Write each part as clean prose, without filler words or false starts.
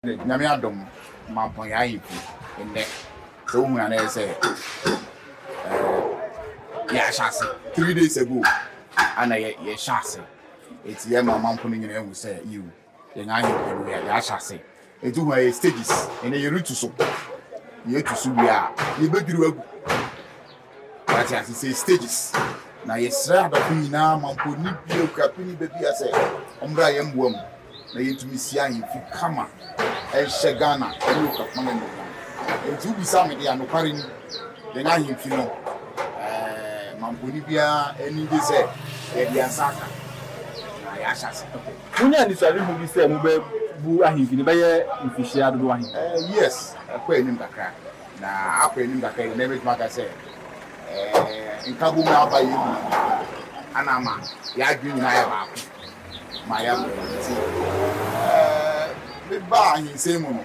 Nyame adom, Mampɔn yɛ ahemfi nnɛ. Sɛ wohu a na ɛyɛ sɛ yɛahyɛ ase 3 days ago ana yɛhyɛ ase. Eti yɛma ɔmanfo no nyinaa ehu sɛ yiw, yɛn ahemfi no yɛahyɛ ase. Eti hu ɛyɛ stages, ɛnɛ yɛretu so. Yɛtu so wie a, yɛbɛdwiri agu. Wate ase sɛ stages. Na yɛsrɛ adɔfo nyinaa, Mampɔni bia, Okuapeni baabi a sɛ ɔmmra yɛn mmoa mu na yɛntumi si ahemfi kama ɛnhyɛ Ghana ɛne Okuapɔn animuonyam. Nti wobisa me deɛ, anokware ni, yɛn ahemfi no, Mampɔni biara ani gye sɛ yɛde yɛn nsa aka na yɛahyɛ ase. Monya anisoadehu bi sɛ mobɛbu ahemfi no bɛyɛ mfihyia dodoɔ ahe? Yes, ɛkɔ anim kakra, na akɔ anim kakra yi na ɛbɛtumi aka sɛ nkabom na aba yɛn mu ana ama yɛadwene nyinaa yɛ baako ma yɛakɔ. Nti meba ahensɛn mu no,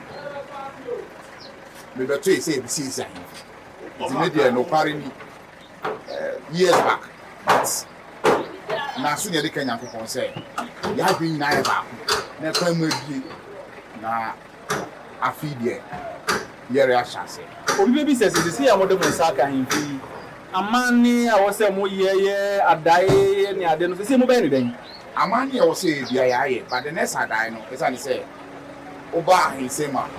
mebɛtoe sɛ yɛbɛsiesie ahemfi. Nti me deɛ, nokware ni, years back, but na so ne yɛde ka Nyankopɔn sɛ yɛadwene nyinaa yɛ baako na ɛkwan mu abie, na afei deɛ yɛre ahyɛ ase. Obi bɛbi sɛ sisi a mode mo nsa aka ahemfi yi, amanne a ɛwɔ sɛ moyɛ yɛ adae ne ade no, sisi mobɛyɛ ne dɛn? Amanne a ɛwɔ sɛ yɛbia yɛayɛ, but the next adae no, ɛsiane sɛ woba ahensɛm a,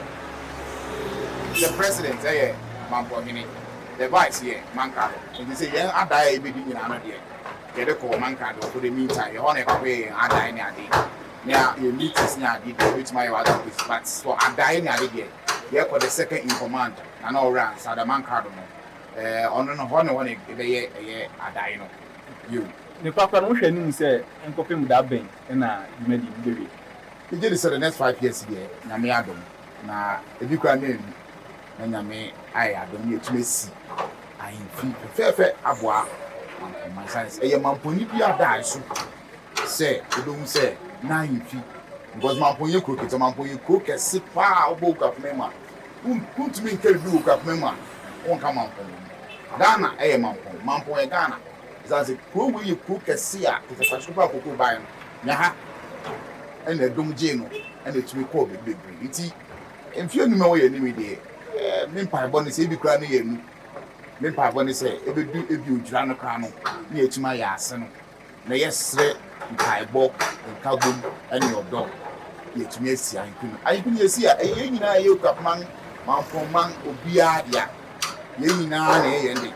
the president ɛyɛ Mampɔhene, the vice yɛ Mankrado. Nti sɛ yɛn adae a yɛbɛdi nyinaa no deɛ, yɛde kɔ Mankrado. For the meantime, yɛhɔ na yɛkɔ akɔyɛ yɛn adae ne ade ne yɛ meetings ne ade deɛ, yɛbɛtumi ayɛ wɔ other places, but for adae ne ade deɛ, yɛkɔ the second in command, Nana Ɔwura Ansa, the Mankrado no, ɔno no hɔ ne hɔ na yɛbɛyɛ ɛyɛ adae no yɛwu. Ne korakora no, wohwɛ anim sɛ nkɔpem da bɛn ɛna dwumadi no bɛwie? Megye di sɛ the next 5 years deɛ, Nyame adom na ebi koraa na enu na Nyame ayɛ adom na yɛtumi asi ahemfi fɛfɛɛfɛ aboa Mampɔn sane ɛyɛ Mampɔni bi adaa so sɛ wobɛhu sɛ na ahemfi, because Mampɔn yɛ kuro ketewa. Mampɔn yɛ kuro kɛse paa. Wobɔ Okuapoma mu a, wontumi nka bibi wɔ Okuapoma mu a wonka Mampɔn wɔ mu. Ghana ɛyɛ Mampɔn, Mampɔn yɛ Ghana, ɛsiane sɛ kuro wei yɛ kuro kɛse a tete so kɔ akoko ban no nya ha ɛna ɛdom gyee no ɛna ɛtumi kɔɔ baabi bebree. Nti mfeɛ 5 a wɔyɛ anim yi deɛ, me mpaebɔ ne sɛ ebi koraa no yɛ nu. Me mpaebɔ ne sɛ ebedu ebi odwira no koraa no na yɛtumi ayɛ ase no, na yɛsrɛ mpaebɔ, nkabom ɛne ɔdɔ, yɛtumi asi ahemfi no. Ahemfi no yɛsi a, ɛyɛ yɛn nyinaa, ɛyɛ Okuapeman, Mampɔnman, obiara dea. Yɛn nyinaa na ɛyɛ yɛn de.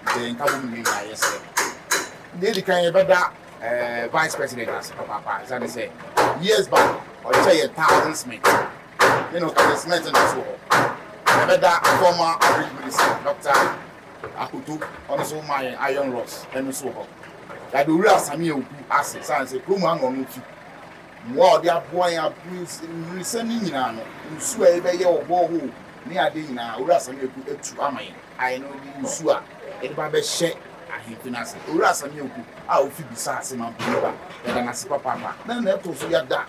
Nti ɛyɛ nkabom ne yɛn nyinaa. Yɛsrɛ deɛ edi kan, yɛbɛda vice president ase papaapa, ɛsiane sɛ years back ɔkyɛ yɛ 1,000 cement ne na ɔka cement na so wɔ hɔ. Yɛbɛda former Agric Minister Dr Akoto, ɔno nso ma yɛn iron rods, ɛno nso wɔ hɔ. Yɛade Owura Sami Awuku ase, sane sɛ kurom ha na ɔno fi mmoa a ɔde aboa yɛn abere mmirisɛm ne nyinaa no, nsuo a yɛbɛyɛ wɔ borehole ne ade nyinaa, Owura Sami Awuku atu ama yɛn a ɛno de nsuo a yɛde ba bɛhyɛ ahemfi no ase. Owura Sami Awuku a ofi bisa ase ma mpanyinba, yɛda n'ase papaapa. Na ɛto so, yɛda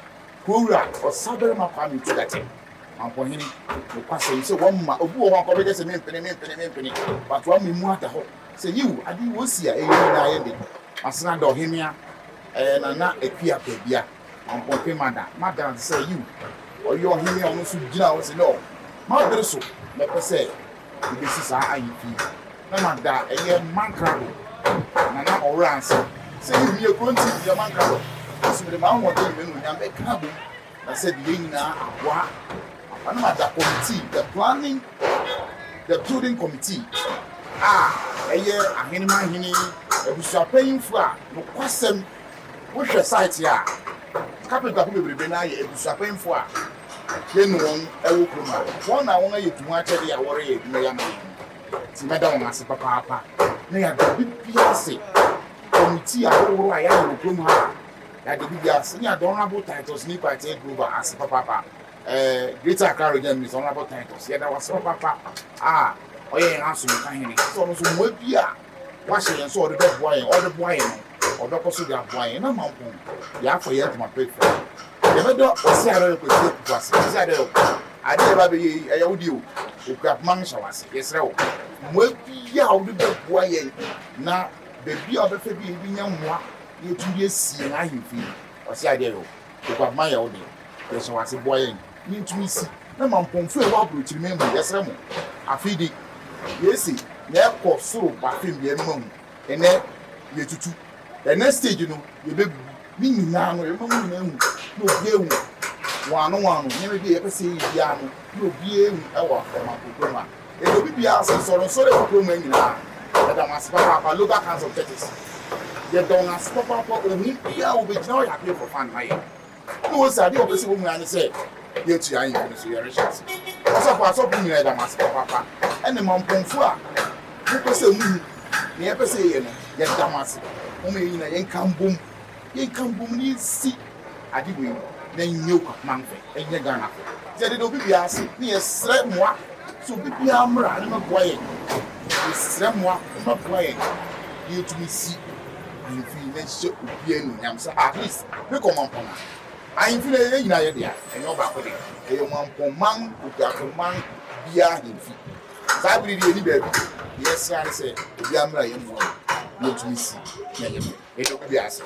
kuowura Ɔsabarima Kwame Tugatɛ, Mampɔhene, nokwasɛm sɛ wɔma obi wɔ hɔ akɔbɛgye sɛ mempene, mempene, mempene, but wama mu ada hɔ sɛ yiw, ade wɔsi a ɛyɛ nyinaa yɛ de masena da ɔhemea Nana Akua Kwabia Mampɔnpe mada mada sɛ yiw, ɔyɛ ɔhene a ɔno nso gyina hɔ sɛ no, mabere so mɛpɛ sɛ yɛbɛsi saa ahemfi. Na mada ɛyɛ Mankrado Nana Ɔwura Ansa sɛ yiw, meyɛ kuro nti meyɛ Mankrado nso mede m'ahoɔden ne m'anuonyam bɛka bom na sɛ de yɛn nyinaa aboa apa. Na mada committee, the planning, the building committee a ɛyɛ ahenemahene abusuapanyimfo a nokwasɛm wohwɛ site a carpenter bebrebe no ayɛ abusuapanyimfo a yɛne wɔn ɛwɔ kurom a wɔn na wɔn ayɛ tu ho akyɛde a wɔreyɛ adwuma yi ama yɛn, nti mɛda wɔn ase papaapa. Na yɛada bibiara ase, committee ahorow a yɛayɛ wɔ kurom ha a, yɛada bibiara ase, ne yɛada Honourable Titus Nii Kwarteng Glover ase papaapa, Greater Accra Regional Minister Honourable Titus, yɛda wase papaapa a ɔyɛ yɛn asomka hene, sɛ ɔno nso mmoa bi a wahyɛ yɛn sɛ ɔde bɛboa yɛn, ɔde boa yɛn no, ɔbɛkɔ so de aboa yɛn. Na Mampɔn yɛafɔ yɛn ntoma pɛfɛ, yɛbɛdɔ ɔsi adɔ yɛ kɔsi ekufu ase, ɔsi adɔ yɛ ade yɛ ba bɛyɛ yi, ɛyɛ wo deɛ o. Okuapoma no hyɛ wase, yɛsrɛ wo, mmoa bi a wode bɛboa yɛn na baabi a wobɛfɛ bi a ebi nya mmoa na yɛtumi de asi yɛn ahemfi. Ɔsi adeɛ yɛ o, Okuapoma yɛ wo deɛ, yɛhyɛ wase, boa yɛn. ne ntumi nsi na Mampɔnfo a ɛwɔ aburokyiriman mu, yɛsrɛ mo, afei de, yɛse yɛkɔ soro ba fam deɛ ɛno mahu, ɛnɛ yɛtutu, the next stage no yɛbɛbubu, ne nyinaa no yɛbɛma mo nyinaa ahu, na obiara ahu wɔn ano wɔn ano, nneɛma bi a yɛpɛ sɛ yɛyɛ biara no, na obiara ahu ɛwɔ Ɔmanfo kurom ha. Yɛda obi biara ase, nsɔrensɔre a ɛwɔ kurom ha nyinaa, yɛda mo ase papaapa, Local Council of Churches, yɛda wɔn ase papaapa, ohun biara wɔbɛgyina hɔ yɛ appeal for fund ma yɛn. Ɛna wɔn sɛ adeɛ a wɔpɛ sɛ wɔhu ara ne sɛ yɛatu ahemfo no so, yɛrehyɛ ase. Ɔsɔfo, asɔfo nyinaa yɛda mo ase papaapa. Ɛne mampɔnfo a mopɛ sɛ muhu nea yɛpɛ sɛ yɛyɛ no, yɛda mo ase. Momma yɛn nyinaa yɛnka mbom, yɛnka mbom na yɛnsi ade wei na ɛnyɛ Okuapman fɛ, ɛnyɛ Ghana fɛ. Nti yɛdeda obi biara ase na yɛsrɛ mmoa sɛ obi biara mmra na mmɛboa yɛn. Yɛsrɛ mmoa mmɛboa yɛn na yɛntumi nsi ahemfo yi na nhyɛ obiara anuonyam sɛ at least me kɔ Mampɔn a, ahemfi no ɛyɛ yɛn nyinaa yɛ dea, ɛnyɛ ɔbaako dea. Ɛyɛ Mampɔnman, Okuapeman biara ahemfi. Saa bere yi deɛ yɛnni baabi, deɛ yɛsrɛ ara ne sɛ obiara mmra yɛn mmoa mu na yɛntumi nsi na ɛnyɛ fɛ. Yɛda obi biara ase.